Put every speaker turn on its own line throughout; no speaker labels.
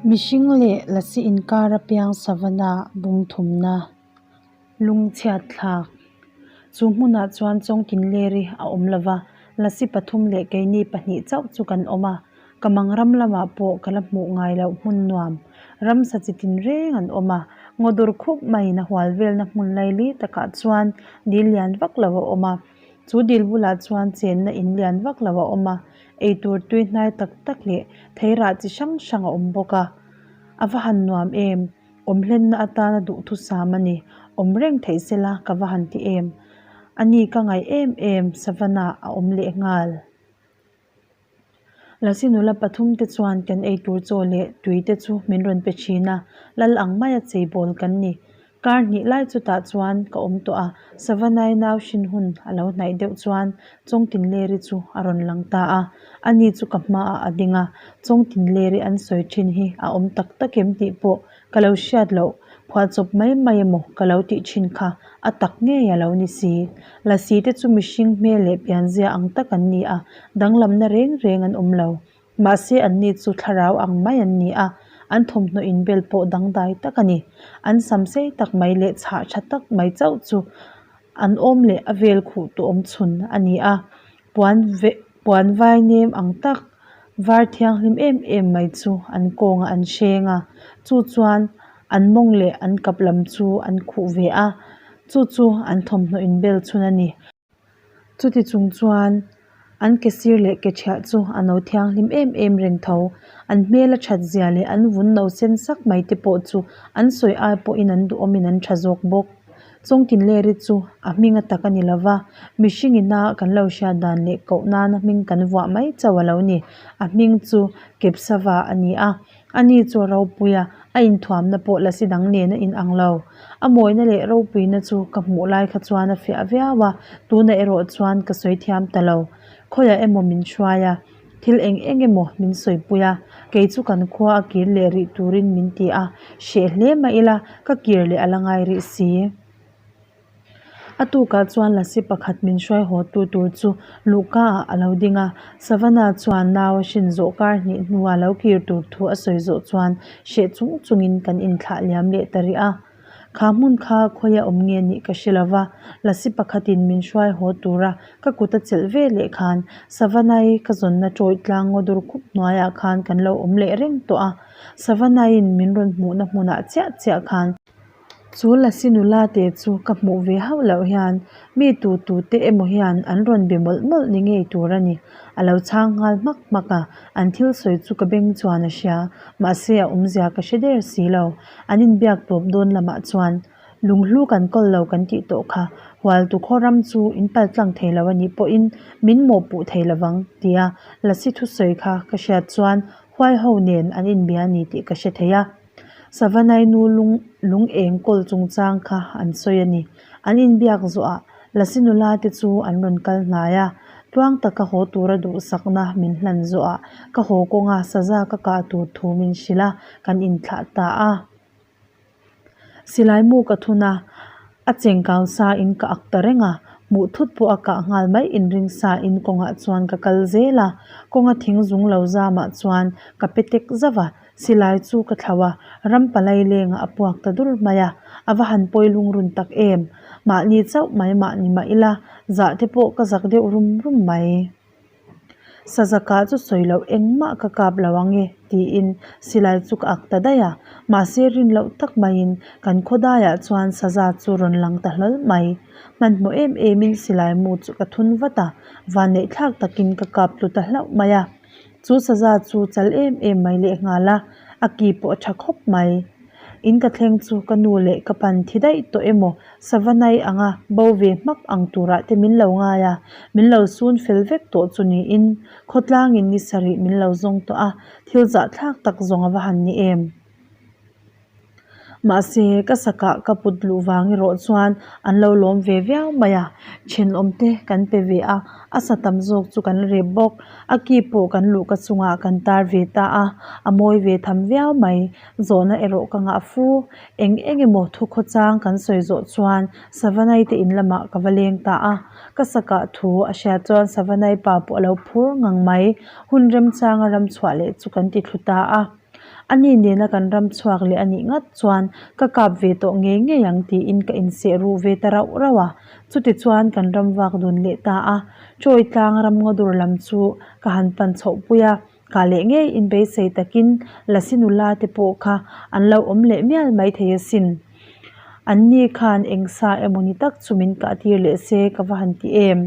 Mihring leh lasi inkara piang Savannah bungthumna lungchhiat thlak. Chu hmunah chuan Chawngtinleri a awm lova, lasi pathum leh keini pahnih chauh chu kan awm a. Ka mang ram lamah pawh ka la hmuh ngai loh hmun nuam, ramsa chi tin reng an awm a. Ngaw dur khup maiin a hual velna hmun laili takah chuan dil lian vak lo a awm a. Chu dil bulah chuan chenna in lian vak lo a awm a, eitur tui hnai tak tak leh theirah chi hrang hrang a awm bawk a. A va han nuam em? Awm hlenna atana duhthusam a ni. Awm reng theih sela ka va han ti em? A ni ka ngaih em em Savannah a awm leh nghal. Lasi nula pathum te chuan kan eitur chaw leh tui te chu min rawn pe thin a, lal ang maia cheibawl kan ni. Kar hnih lai chutah chuan ka awm tawh a, Savanai nau hrin hun a lo hnaih deuh chuan Chawngtinleri chu a rawn lang ta a, ani chu ka hmaah a ding a, Chawngtinleri an sawi thin hi a awm tak tak em tih pawh Ka lo hriat loh, phuahchawp mai mai emaw ka lo tih thin kha a tak ngei a lo ni si. Lasi te chu mihring hmel leh pianzia ang tak an ni a, danglamna reng reng an awm lo. Mahse anni chu thlarau ang mai an ni a, an thawmhnaw inbel pawh dangdai tak a ni. An sam sei tak mai leh chhah tha tak mai chauh chu an awm leh a vel khuh tu awm chhun a ni a, puan puan vai nem ang tak var thianghlim em em mai chu an kawngah an hreng a, chu chuan an mawng leh an kap lam chu an khuh ve a, chu chu an thawmhnaw inbel chhun a ni. Chuti chung chuan an ke sir leh ke thiah chu a no thianghlim em em reng tho. An hmel a that zia leh an vun no sen sak mai te pawh chu an sawi ai pawhin an duhawmin an tha zawk bawk. Chawngtinleri chu a hming a tak a ni lova, mihring ina kan lo hriat dan leh koh nana hming kan vuah mai chauh a lo ni. A hming chu Kepsava a ni a, ani chu a ropui a, a inthuamna pawh lasi dang nen a inang lo. A mawina leh ropuina chu ka hmuh lai kha chuan a fiah viau a, tunah erawh chuan ka sawi thiam ta lo. Khawiah emaw min hruai a. Thil eng eng emaw min sawipui a, kei chu kan khua a kir leh rih turin min ti a, hreh hle mah ila ka kir leh a la ngai rih si. A tukah chuan lasi pakhat min hruai haw tu tur chu luhka ah a lo ding a, Savannah chuan nau a hrin zawh kar hnih hnua lo kir tur thu a sawi zawh chuan hreh chung chungin kan inthlah liam leh ta rih a. Kha hmun kha khawi a awm nge nih ka hre lova, lasi pakhatin min hruai haw tura ka kut a chelh ve leh khan Savanai ka zawnna tawih tlang ngaw dur khup hnuaiah khan kan lo awm leh reng tawh a, Savanaiin min rawn hmuhna hmunah chiah chiah khan chu lasi nula te chu ka hmuh ve hauh loh hian mi tu tu te emaw hian an rawn be mawlh mawlh ni ngei tur a ni. A lo chhang nghal hmak hmak a, an thil sawi chu ka beng chuan a hria, mahse a awmzia ka hre der si lo. An inbiak tawp dawn lamah chuan lunghlu kan kawl lo kan tih tawh kha Hualtu khaw ram chu in pal tlang thei lo a nih pawhin min mawhpuh thei lovang tia Lasi thusawi kha ka hriat chuan huai ho nen an inbia a ni tih ka hre thei a. Savanai nu lung lung eng kawl chungchang kha an sawi a ni. An inbiak zawhah Lasi nula te chu an rawn kal hnai a, tluang taka haw tura duhsakna min hlan zawhah ka haw kawnga saza ka kah tur thu min hrilh a, kan inthlah ta a. Silai mu ka thun a, a chengkau sa in ka ak ta reng a, hmuh thut pawh a kah nghal mai inring sa in kawngah chuan ka kal zel a, kawnga thing zung lo zamah chuan ka pe tek zauh a, silai chu ka thlauh a, ram palai lengah a puak ta dur mai a, a va han pawi lungrun tak em, mahni chauh mai mah ni mah ila, zah te pawh ka zak deuh rum rum mai. Sazaka chu sawi loh engmah ka kap lo ang e tiin silai chu ka ak ta daih a, mahse rin loh tak maiin kan khawdaiah chuan saza chu rawn lang ta hlawl mai. Hmanhmawh em emin silai mu chu ka thun vat a, vanneih thlak takin ka kap tlu ta hlauh mai a. Chu saza chu chal em em mai lehnghal a, a ki pawh a tha khawp mai. In ka thleng chu ka nu leh ka pan thi daih tawh emaw Savanai anga bo ve hmak ang turah te min lo ngai a, min lo sun fel vek tawh chu niin khawtlangin ni sarih min lo zawng tawh a, thil zahthlak tak zawng a va han ni em. Mahse, ka sakah ka put luh vang erawh chuan an lo lawm ve viau mai a, thenawm te kan pe ve a, a sa tam zawk chu kan rep bawk. A ki pawh kan luhka chungah kan tar ve ta a, a mawi ve tham viau mai. Zawhna erawh ka ngah fu. Eng eng emaw thu khawchang kan sawi zawh chuan Savanai te in lamah ka va leng ta a, ka sakah thu a hriat chuan Savanai pa pawh a lo phur ngang mai. Hun remchanga ram chhuah leh chu kan ti thlu ta a. Ani nena kan ram chhuak leh a nih ngat chuan ka kap ve tawh ngei ngei ang tiin ka inseh ruh ve ta rauh rauh a. Chutichuan kan ram vak dun leh ta a, Chawi tlang ram ngaw dur lam chu ka han pan chhoh pui a, kah leh ngei in beisei takin Lasi nula te pawh kha an lo awm leh mial mai thei asin. An ni khan eng sa emaw ni tak chu min kah tir leh se ka va han ti em.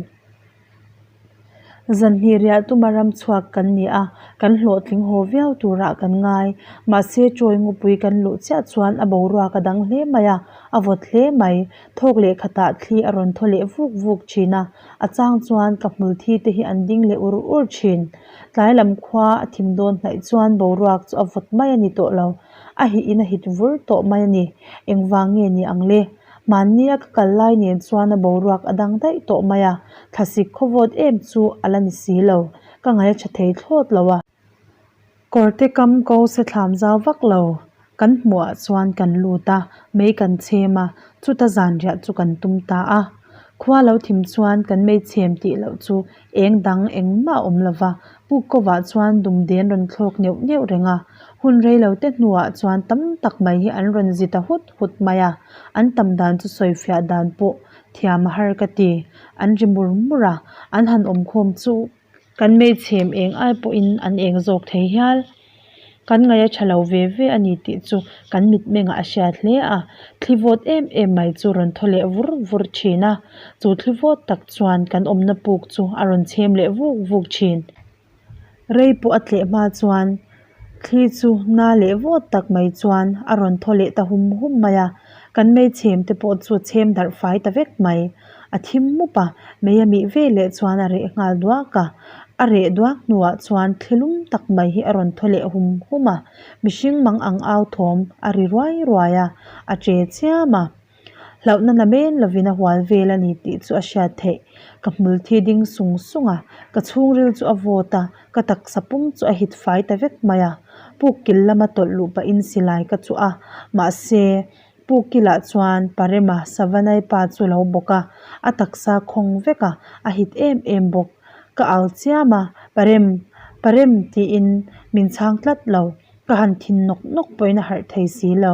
Zanhnih riah tuma ram chhuak kan ni a, kan hlawhtling haw viau turah kan ngai. Mahse chawi ngupui kan luh chiah chuan a boruak a dang hle mai a, a vawt hle mai. Thawk leh khatah thli a rawn thaw leh vuk vuk thin a, a chang chuan ka hmul thi te hi an ding leh ur ur thin. Tlai lam khua a thim dawn hnaih chuan boruak chu a vawt mai a ni tawh lo, a hih in a hit vur tawh mai a ni. Engvang nge ni ang le? Mahnia ka kal lai nen chuan a boruak a dang daih tawh mai a, thlasik khawvawt em chu a la ni si lo, ka ngaih a tha thei thlawt lo a. Kawrte kam ko se thlam zau vak lo kan hmuhah chuan kan lut a, mei kan chhem a, chuta zanriah chu kan tum ta a. Khua lo thim chuan kan mei chhem tih loh chu eng dang engmah a awm lo va, puk kovah chuan dumden rawn thlawk neuh neuh reng a. Hun rei lo te hnuah chuan tam tak mai hi an rawn zi ta hut hut mai a, an tam dan chu sawifiah dan pawh thiam a har ka ti. An ri mur mur a, an han awmkhawm chu. Kan hmeichhem eng ai pawhin an eng zawk thei hial. Kan ngaih a tha lo ve ve a ni tih chu kan mitmengah a hriat hle a, thli vawt em em mai chu rawn thaw leh vur vur thin a, chu thli vawt tak chuan kan awmna puk chu a rawn chhem leh vuk vuk thin. Rei pawh a tleh hma chuan thli chu na leh vawt tak mai chuan a rawn thaw leh ta hum hum mai a, kan hmeichhem te pawh chu chhem darh fai ta vek mai. A thim mup a, mei a mih ve leh chuan a reh nghal duak a, a reh duak hnuah chuan thli lum tak mai hi a rawn thaw leh hum hum a, mihring mang ang au thawm a ri ruai ruai a, a che chiam a. Hlauhna na men lovin a hual vel a ni tih chu a hriat theih. Ka hmul thi ding sung sung a, ka chhungril chu a vawt a, ka taksa pum chu a hit fai ta vek mai a. Puk kil lama tawlh luh pahin silai ka chuh a, mahse puk kilah chuan Parema Savanai pa chu lo bawk a, a taksa khawng vek a, a hit em em bawk. Ka au chiam a, Parem, Parem tiin min chhang tlat lo, ka han thin nawk nawk pawhin a harh thei si lo.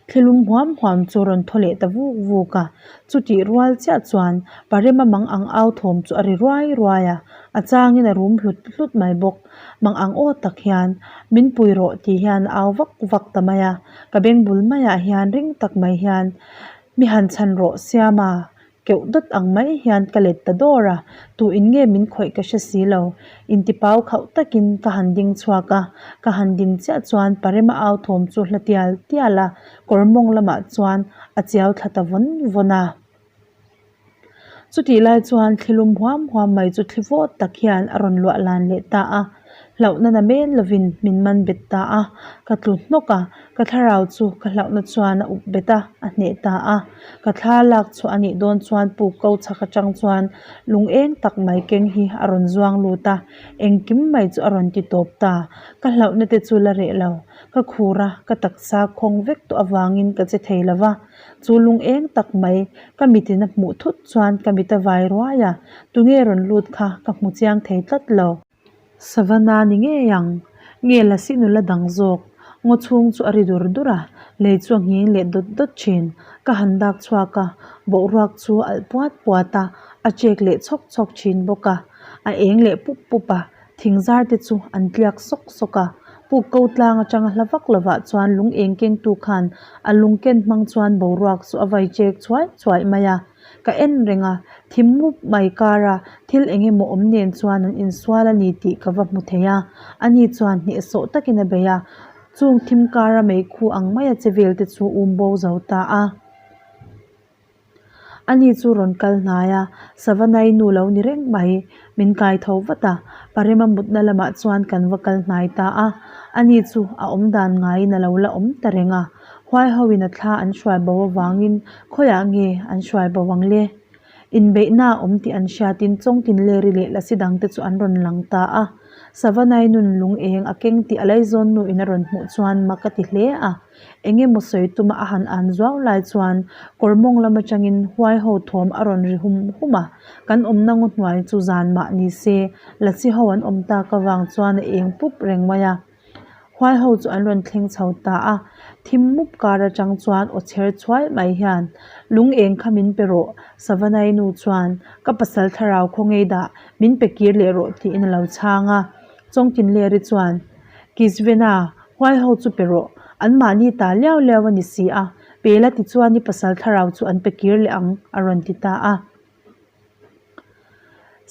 Thlilum huam huam chu rawn thaw leh ta vuk vuk a, chutih rual chiah chuan Parema mang ang au thawm chu a ri ruai ruai a, a changin a rum hlut hlut mai bawk. Mang ang aw tak hian, Min pui rawh tih hian a au vak vak ta mai a, ka beng bul maiah hian ring tak mai hian, Mi han chhan rawh Siama, Keuh dawt ang mai hian ka let ta dawr a, tu in nge min khawih ka hre si lo. Intipau khauh takin ka han ding chhuak a, ka han ding chiah chuan Parema au thawm chu hla tial tial a, kawr mawng lamah chuan a chiau thla ta vawn vawn a. Chutih lai chuan thlilum huam huam mai chu thli vawt tak hian a rawn luah lan leh ta a. Hlauhna na men lovin min man bet ta a, ka tlu hnawk a, ka thlarau chu ka hlauhna chuan a up bet a, a hneh ta a. Ka thla lak chhuah a nih dawn chuan puk ko chhak atang chuan lung eng tak mai keng hi a rawn zuang lut a, engkim mai chu a rawn ti tawp ta. Ka hlauhna te chu la reh lo, ka khur a, ka taksa khawng vek tawh avangin ka che thei lo va. Chu lung eng tak mai ka mitin a hmuh thut chuan ka mit a vai ruai a, tunge rawn lut kha ka hmu chiang thei tlat lo. Savannah ni ngei ang. Nge lasi nula dang zawk. Ngaw chhung chu a ri dur dur a, lei chu a nghing leh dawt dawt thin. Ka han dak chhuak a, boruak chu a alh puat puat a, a chek leh chhawk chhawk thin bawk a. A eng leh pup pup a, thing zar te chu an tliak sawk sawk a. Puk ko tlang atanga hla vak lovah chuan lung eng kengtu khan a lung ken hmang chuan boruak chu a vai chek chhuai chhuai mai a. Ka en reng a, thim mup mai kara thil eng emaw awm nen chuan an insual a ni tih ka va hmu thei a, ani chuan hnehsawh takin a bei a, chung thim kara meikhu ang maia che vel te chu um bo zo ta a. Ani chu rawn kal hnai a, Savanai nu lo ni reng mai, min kai tho vat a, Parema mutna lamah chuan kan va kal hnai ta a, ani chu a awm dan ngaiin a lo la awm ta reng a. Huai hoin a thla an hruai bo avangin khawiah nge an hruai bo ang le? Inbeihna a awm tih an hriatin Chawngtin Leri leh Lasi dangte chu an rawn lang ta a. Savanai nun lung eng a keng tih a laizawn nuin a rawn hmuh chuan mak a ti hle a. Eng emaw sawi tuma a han an zuau lai chuan kawr mawng lam atangin huai ho thawm a rawn ri hum hum a. Kan awmna ngaw hnuai chu zan mah ni se Lasi ho an awm tak avang chuan a eng pup reng mai a. Huai ho chu an rawn thleng chho ta a, thim mup kar atang chuan aw chher chhuai mai hian, Lung eng kha min pe rawh, Savanai nu chuan, Ka pasal thlarau khaw ngei dah, min pe kir leh rawh tiin a lo chhang a. Chawngtinleri chuan, Kisvena, huai ho chu pe rawh, anmahni ta liau liau a ni si a, pe la tichuan i pasal thlarau chu an pe kir leh ang, a rawn ti ta a.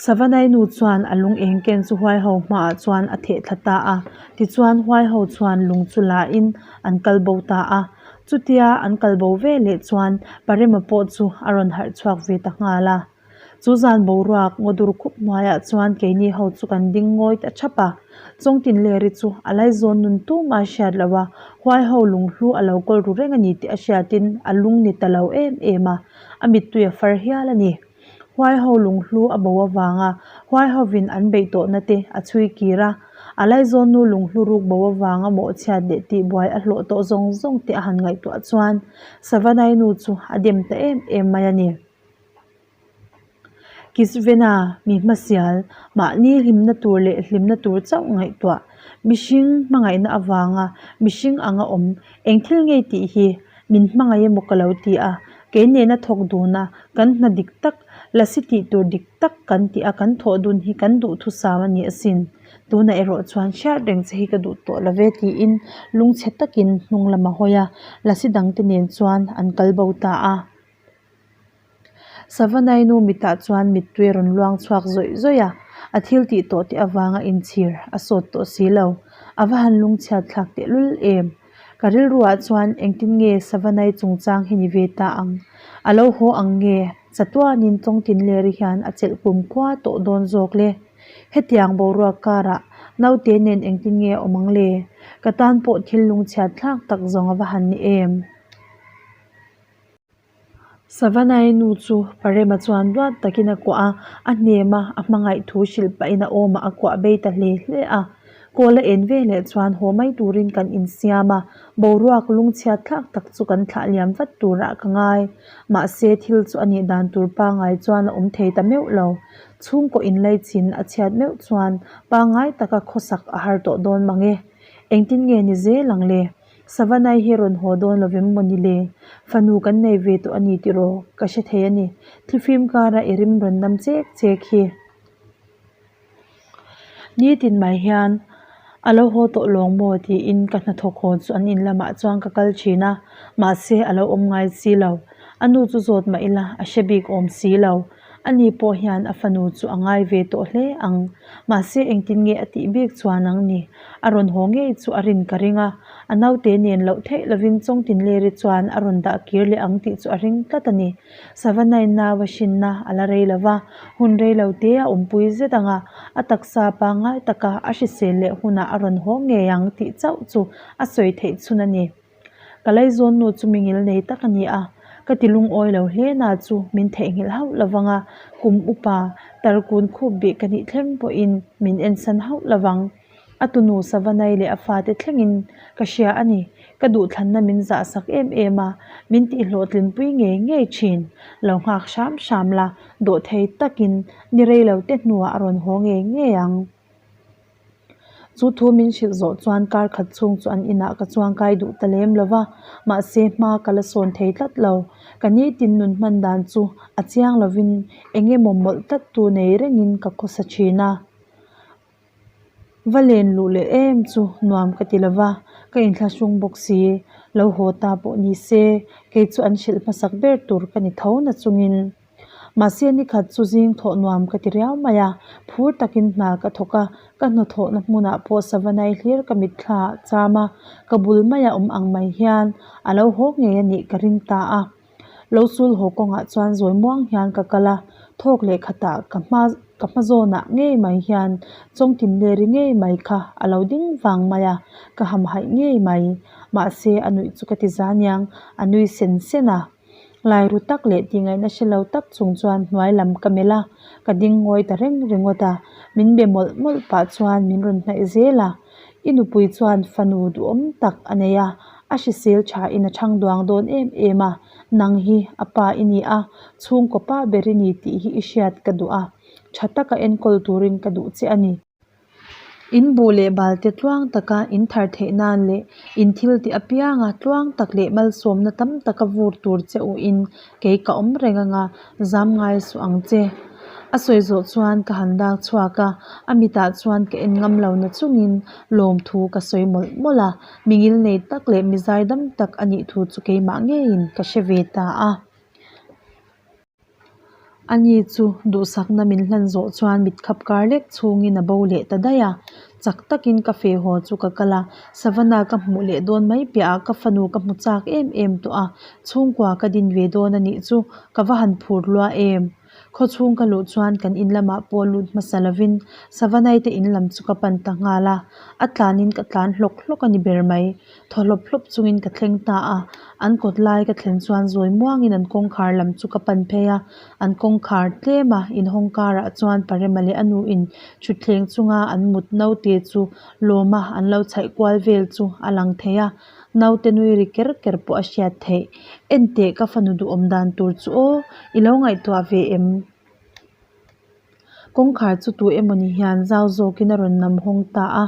Savanai nu chuan a lung eng ken chu huai ho hmaah chuan a theh thla ta a, tichuan huai ho chuan lung chu la in an kal bo ta a. Chutia an kal bo ve leh chuan Parema pawh chu a rawn harh chhuak ve ta nghal a. Chu zan boruak ngaw dur khup hnuaiah chuan keini ho chu kan ding ngawi ta thap a. Chawngtinleri chu a laizawn nun tumah a hriat loh a, huai ho lunghlu a lo kawl ru reng a ni tih a hriatin a lung ni ta lo em em a. A mittui a far hial a ni. Huai ho lunghlu a bo avanga huai hovin an beih tawhna te a chhui kir a, a laizawnnu lunghlu ruk bo avanga mawhchhiat leh tihbuai a hlawh tawh zawng zawng te a han ngaihtuah chuan Savanai nu chu a dem ta em em mai a ni. Kisvena mi hmasial, mahni hlimna tur leh hlimna tur chauh ngaihtuah, mihring hmangaihna avanga mihring anga awm eng thil ngei tih hi Min hmangaih emaw ka lo ti a, kei nena thawk dun a, kan hna dik tak, lasi tih tur dik tak kan tih a kan thawh dun hi kan duhthusam a ni asin. Tunah erawh chuan hriat reng che hi ka duh tawh lo ve tiin lungchhe takin hnung lam a hawi a, lasi dangte nen chuan an kal bo ta a. Savanai nu mitah chuan mittui a rawn luang chhuak zawih zawih a, a thil tih tawh te avanga inchhir a sawt tawh si lo. A va han lungchhiat thlak tehlul em! Ka rilruah chuan engtin nge Savanai chungchang hi ni ve ta ang? A lo haw ang nge? Chatuanin Chawngtinleri hian a chelh kum khua tawh dawn zawk le. Hetiang boruak karah naute nen engtin nge a awm ang le? Ka tan pawh thil lungchhiat thlak tak zawng a va han ni em? Savanai nu chu Parema chuan duat takin a kuah a, a hnem a, a hmangaih thu hrilh pahin a awmah a kuah bei ta hle hle a. Kawl a en veleh chuan haw mai turin kan insiam a, boruak lungchhiat thlak tak chu kan thlah liam vat turah ka ngai. Mahse thil chu a nih dan tur pangngai chuan a awm thei ta meuh lo. Chhungkaw inlaichin a chhiat meuh chuan pangngai taka khawsak a har tawh dawn mang e. Engtin nge ni zel ang le? Savanai hi rawn haw dawn lo vem maw ni le? Fanu kan nei ve tawh a ni tiraw? Ka hre thei a ni. Thlifim kara i rim rawn nam chek chek hi. Nitin mai hian a lo haw tawh lawng maw tiin ka hnathawk haw chu an in lamah chuan ka kal thin a, mahse a lo awm ngai si lo. A nu chu zawt mah ila a hre bik awm si lo. Ani pawh hian a fanu chu a ngai ve tawh hle ang. Mahse engtin nge a tih bik chuan ang ni? A rawn haw ngei chu a rin ka ring a, a naute nen loh theih lovin Chawngtinleri chuan a rawn dah kir leh ang tih chu a ring tlat a ni. Savanai nau a hrinna a la rei lo va, hun rei lo te a awmpui zet ang a, a taksa pangngai taka a hrisel leh hunah a rawn haw ngei ang tih chauh chu a sawi theih chhun a ni. Ka laizawn nu chu mingil nei tak a ni a, ka ti lungawi lo hle na chu min theihnghilh hauh lo vang a, kum upa tarkun khup bih ka nih thleng pawhin min ensan hauh lo vang. A tunu Savanai leh a fate thlengin ka hria a ni, ka duhthlanna min zahsak em em a, min tihhlawhtlinpui ngei ngei thin. Lo nghak hram hram la, dawhthei takin ni rei lo te hnuah a rawn haw ngei ngei ang. Chu thu min hrilh zawh chuan kar khat chhung chu an inah ka chuangkai duh ta lem lo va, mahse hma ka la sawn thei tlat lo. Ka nitin nun hman dan chu a chiang lovin eng emaw mawlh tlat tu nei rengin ka khawsa thin a. Va len luh leh em chu nuam ka ti lo va, ka inthlahrung bawk si. Lo haw ta pawh ni se, kei chu an hrilh hmasak ber tur ka ni tho na chungin. Mahse nikhat chu zing thawh nuam ka ti riau mai a, phur takin hna ka thawk a, ka hnathawhna hmunah pawh savanai hlir ka mitthla ah cham a, ka bul maia awm ang mai hian a lo haw ngei a nih ka ring ta a. Lo sul haw kawngah chuan zawi muang hian ka kal a, thawk leh khatah ka hma ka hma zawnah ngei mai hian Chawngtinleri ngei mai kha a lo ding vang mai a, ka hamhaih ngei mai. Mahse a nuih chu ka ti za niang, a nui sen sen a. Lai ru tak leh tih ngaihna hre lo tak chung chuan hnuai lam ka melh a, ka ding ngawi ta reng ringawt a, min be mawlh mawlh pah chuan min rawn hnaih zel a. I nupui chuan fanu duhawm tak a nei a, a hrisel thain a thang duang dawn em em a, nang hi a pa i ni a, chhungkaw pa ber i ni tih hi i hriat ka duh a, tha taka enkawl turin ka duh che a ni. In buh leh bal te tluang taka in thar theih nan leh in thil tih apianga tluang tak leh malsawmna tam taka vur tur che u in kei ka awm reng anga zam ngai suh ang che. A sawi zawh chuan ka han dak chhuak a, a mitah chuan ka en ngam lo na chungin lawmthu ka sawi mawlh mawlh a, mi ngilnei tak leh mi zaidam tak a nih thu chu keimah ngeiin ka hre ve ta a. Ani chu duhsakna min hlan zawh chuan mitkhap kar lek chhungin a bo leh ta daih a, chak takin ka feh haw chu ka kal a, Savannah ka hmuh leh dawn mai piahah ka fanu ka hmu chak em em tawh a, chhungkua ka din ve dawn a nih chu ka va han phur lua em. Khaw chhung ka luh chuan kan in lamah pawh lut hmasa lovin Savannah te in lam chu ka pan ta nghal a, a tlanin ka tlan hlawk hlawk a ni ber mai. Thaw hlawp hlawp chungin ka thleng ta a, an kawt lai ka thlen chuan zawi muangin an kawngkhar lam chu ka pan phei a, an kawngkhar tlema inhawng karah chuan Parema leh a nuin thutthleng chunga an mut naute chu lawma an lo chhaih kual vel chu a lang thei a, naute nui ri ker ker pawh a hriat theih. Enteh ka fanu duhawm dan tur chu aw, i lo ngaihtuah ve em? Kawngkhar chu tu emawni hian zau zawkin a rawn nam hawng ta a,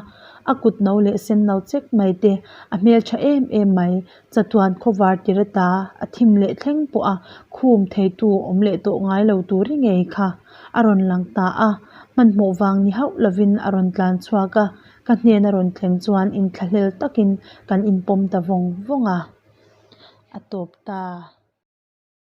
a kut no leh sen no chek mai te, a hmeltha em em mai, chatuan khawvar tir ata a thim leh thleng pawh a khum theitu awm leh tawh ngai lo tur i ngei kha a rawn lang ta a, hmanhmawh vang ni hauh lovin a rawn tlan chhuak a, ka hnen a rawn thleng chuan inthlahlel takin kan inpawm ta vawng vawng a, a tawp ta.